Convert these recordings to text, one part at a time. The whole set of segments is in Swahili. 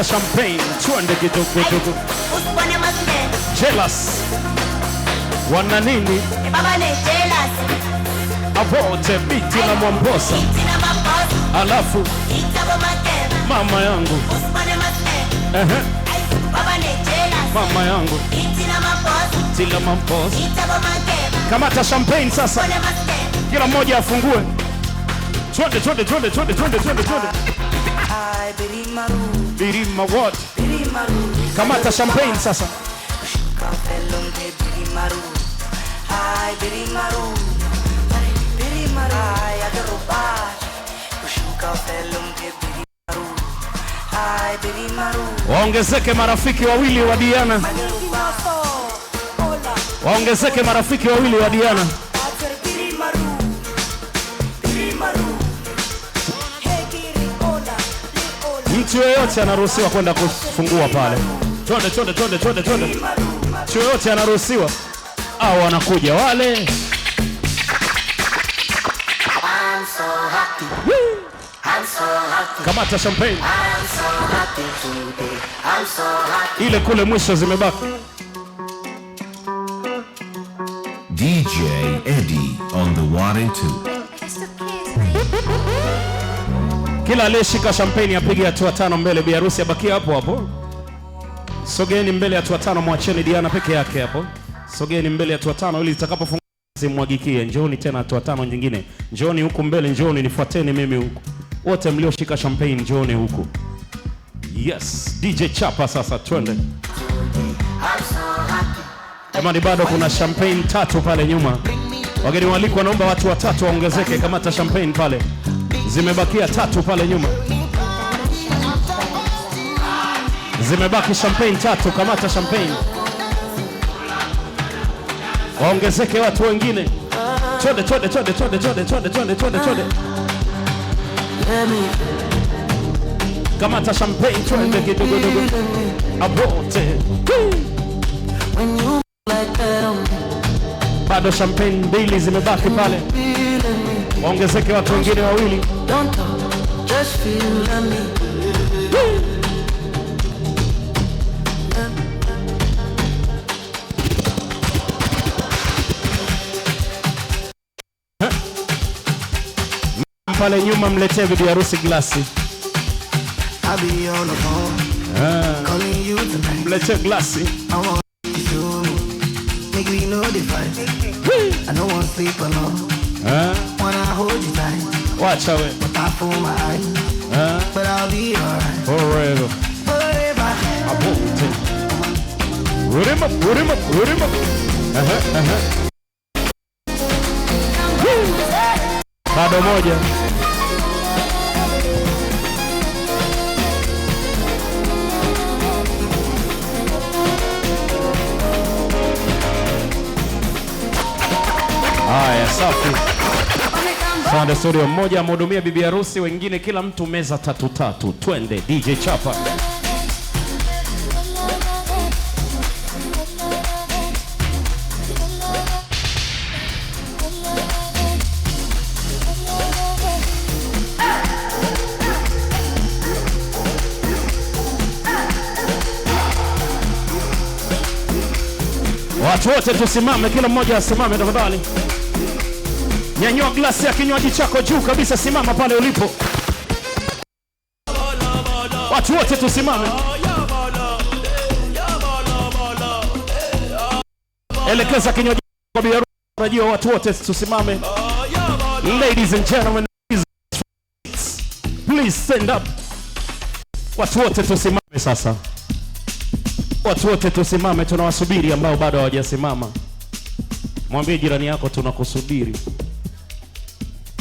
Champagne, twende kidogo dogo. Jealous. Wana nini? Abote Biti na Mwamposa. Alafu mama yangu. Ehe. Mama yangu. Tila Mamposa. Kamata champagne sasa. Kila mmoja afungue. Twende, twende, twende, twende, twende, twende, twende. Birima what? Kamata champagne sasa. Waongezeke marafiki wawili wa Diana. Waongezeke marafiki wawili wa Diana. Mtu yeyote anaruhusiwa kwenda kufungua pale. Twende, twende, twende, twende, twende. Mtu yeyote anaruhusiwa. Au wanakuja wale. I'm so happy. I'm so happy. Kamata champagne. I'm so happy today. I'm so happy. Ile kule mwisho zimebaki. DJ Eddie on the 1 and 2. Kila aliyeshika champagne apige hatua 5 mbele, bi harusi abakie hapo hapo. Sogeni mbele hatua 5, mwacheni Diana peke yake hapo. Sogeni mbele hatua 5 ili zitakapofungua zimwagikie. Njooni tena hatua 5 nyingine. Njooni huku mbele, njooni nifuateni mimi huku. Wote mlioshika champagne njooni huku. Yes, DJ Chapa sasa twende. Jamani, bado kuna champagne 3 pale nyuma. Wageni waalikwa, naomba watu watatu waongezeke. Kamata champagne pale. Zimebakia 3 pale nyuma. Zimebaki champagne 3, kamata champagne. Waongezeke watu wengine. Twende, twende, twende, twende, twende, twende, twende, twende, twende. Kamata champagne, twende kidogo dogo. Abote. Bado champagne 2 zimebaki pale. Waongezeke watu wengine wawili. Don't talk, just feel me. Pale nyuma mletee bibi harusi glasi. I'll be on the phone, calling you tonight. Mletee glasi. I want you to me. Make me know the fight. I don't want sleep alone. Wanna hold you tight. Wacha we. But I fool my eyes. But I'll be alright. Forever. Forever. Abote. Put him up, put him up, put him up. Aha, aha. Bado moja. Haya, safi. Sande studio, mmoja amhudumia bibi harusi, wengine kila mtu meza tatu tatu. Twende DJ Chapa. Watu wote tusimame, kila mmoja asimame tafadhali. Nyanyua glasi ya kinywaji chako juu kabisa, simama pale ulipo. Watu wote tusimame. Elekeza kinywaji kwa bibi harusi, watu wote tusimame. Ladies and gentlemen, please stand up. Watu wote tusimame sasa. Watu wote tusimame, tunawasubiri ambao bado hawajasimama. Mwambie jirani yako tunakusubiri.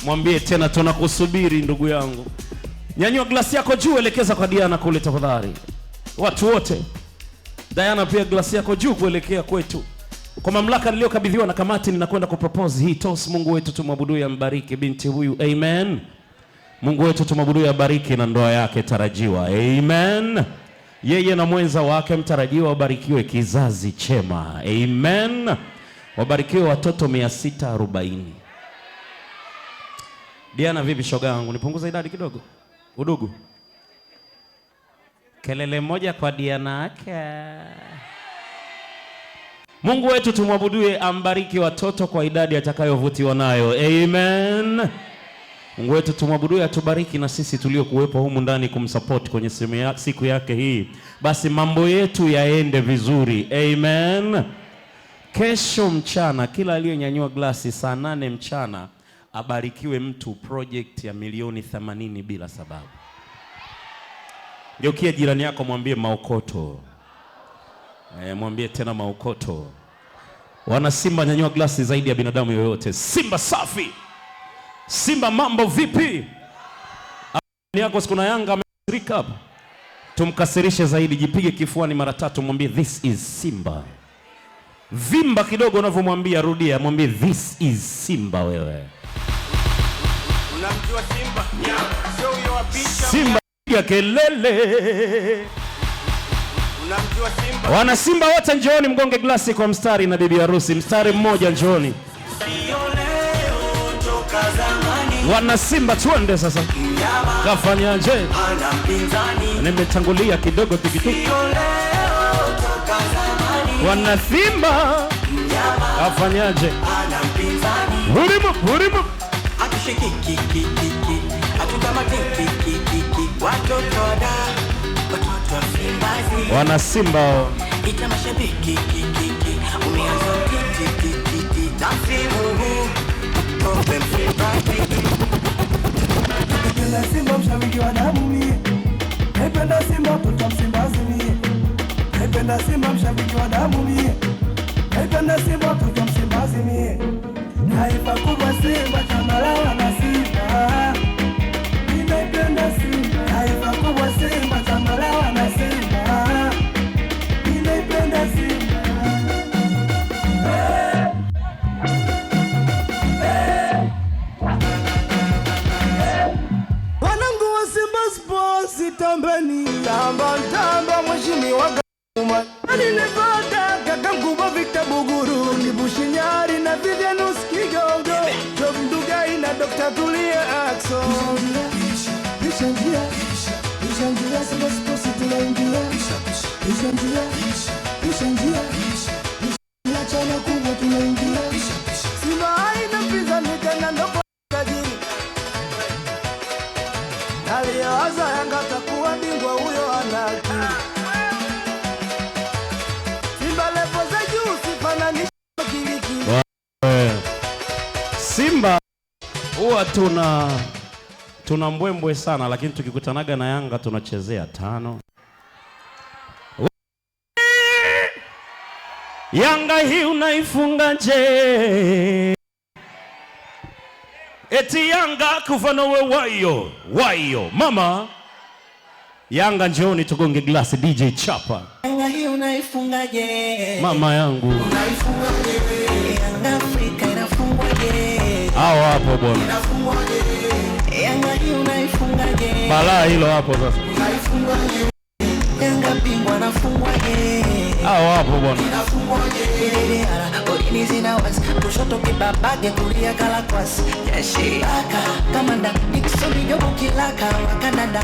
Mwambie tena tunakusubiri ndugu yangu. Nyanyua glasi yako juu, elekeza kwa Diana kule tafadhali. Watu wote. Diana pia glasi yako juu kuelekea kwetu. Kwa mamlaka niliyokabidhiwa na kamati ninakwenda kupropose hii toast. Mungu wetu tumwabudu ambariki binti huyu. Amen. Mungu wetu tumwabudu abariki na ndoa yake tarajiwa. Amen. Yeye na mwenza wake mtarajiwa wabarikiwe kizazi chema. Amen. Wabarikiwe watoto 640. Diana, vipi shoga yangu? Nipunguze idadi kidogo? Udugu. Kelele moja kwa Diana yake. Mungu wetu tumwabudue, ambariki watoto kwa idadi atakayovutiwa nayo. Amen. Mungu wetu tumwabudue, atubariki na sisi tuliokuwepo humu ndani kumsupport kwenye siku yake hii. Basi mambo yetu yaende vizuri. Amen. Kesho mchana kila aliyenyanyua glasi saa 8 mchana abarikiwe mtu project ya milioni 80 bila sababu. Geukia jirani yako mwambie maokoto. Mwambie tena maokoto. Wana Simba, nyanyua glasi zaidi ya binadamu yoyote. Simba safi. Simba mambo vipi? Yako siku na Yanga amekasirika hapa. Tumkasirishe zaidi, jipige kifuani mara tatu, mwambie this is Simba. Vimba kidogo unavyomwambia, rudia, mwambie this is Simba wewe. Unamjua Simba? Sio huyo wa picha. Simba piga kelele. Unamjua Simba? Wana Simba wote njooni mgonge glasi kwa mstari na bibi harusi. Mstari mmoja njooni. Wana Simba tuende sasa. Kafanyaje? Nimetangulia kidogo tikitiki. Wana Simba kafanyaje? Hurimu hurimu. Wana Simba Naipenda Simba mshabiki wa damu mie. Naipenda Simba mtoto Msimbazi mie. Naipenda Simba mshabiki wa damu mie. Naipenda Simba mtoto Msimbazi mie. Taifa kubwa Simba, chama la wana Simba. Naipenda Simba. Taifa kubwa Simba, chama la wana Simba. Naipenda Simba. Wanangu wa Simba Sports tambeni. Tamba tamba mheshimiwa Guma. Alinipata kaka mkubwa Victor Buguru, Nibushinyari na Vivianus Kigongo, Job Ndugai na Dr. Tulia Ackson. Pisha njia, pisha njia, Simba Sports tunaingia. Pisha njia, pisha njia, pisha chama kubwa tunaingia. Simba haina mpinzani tena ndo tajiri. Aliyewaza Yanga takuwa bingwa huyo ana akili. Simba lepo za juu sifananishe kiriki. Simba huwa tuna mbwembwe sana, lakini tukikutanaga na Yanga tunachezea 5. Yanga hii unaifunga je? Eti Yanga kufa na we wayo wayo mama. Yanga njooni tugonge glasi. DJ Chapa. Yanga hii unaifungaje? Mama yangu. Unaifungaje? Yanga Afrika inafungwaje? Hao hapo bwana. Inafungwaje? Yanga hii unaifungaje? Balaa hilo hapo sasa. Unaifungaje? Yanga bingwa nafungwaje? Hao hapo bwana. Inafungwaje? Orini zinawazi, kushoto kibabage, kulia kalakwasi. Jeshi aka kamanda Nixon Jobo kilaka wa Canada.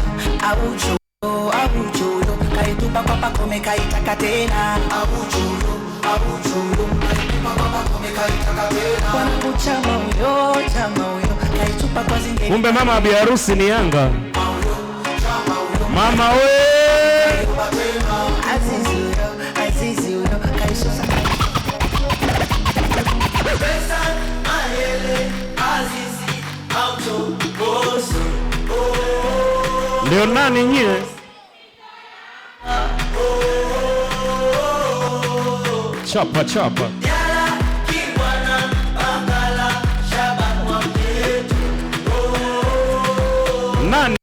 Aucho aucho kaitupa kwa pakome kaitaka tena. Aucho aucho kaitupa kwa pakome kaitaka tena. Wanakuchama huyo chama huyo kaitupa kwa zinge. Kumbe mama bi harusi ni Yanga. Mama we Azizi huyo Azizi huyo kaisusa. Ndio nani nyie? Chapa chapa. Nani?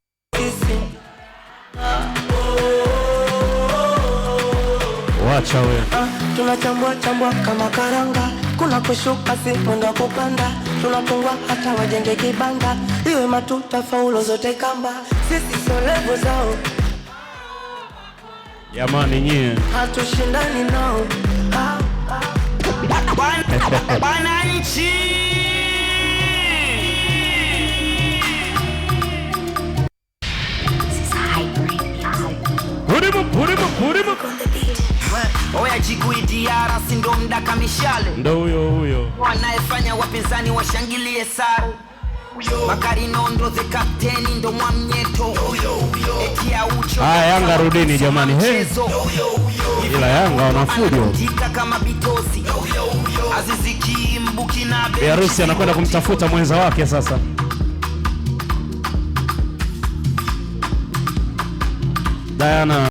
Wacha we. Tunachambua chambua kama karanga, kuna kushuka si mwendo wa kupanda, tunapungua hata wajenge kibanda, iwe matuta faulo zote kamba, sisi sio level zao. Jamani nyie. Hatushindani nao. Wananchi. Put him up, put him up, put him up. Oya Djigui Diarra si ndo mdaka mishale Ndo huyo huyo. Wanayefanya wapinzani washangilie sare. Bakari Nondo the captain ndo mwamnyeto. Eti Aucho Haya, Yanga rudini jamani. He. Mchezo. Ila Yanga wana fujo. Anatundika kama bitosi. Aziziki Mbukinabe. Bi harusi anakwenda kumtafuta mwenza wake sasa. Diana.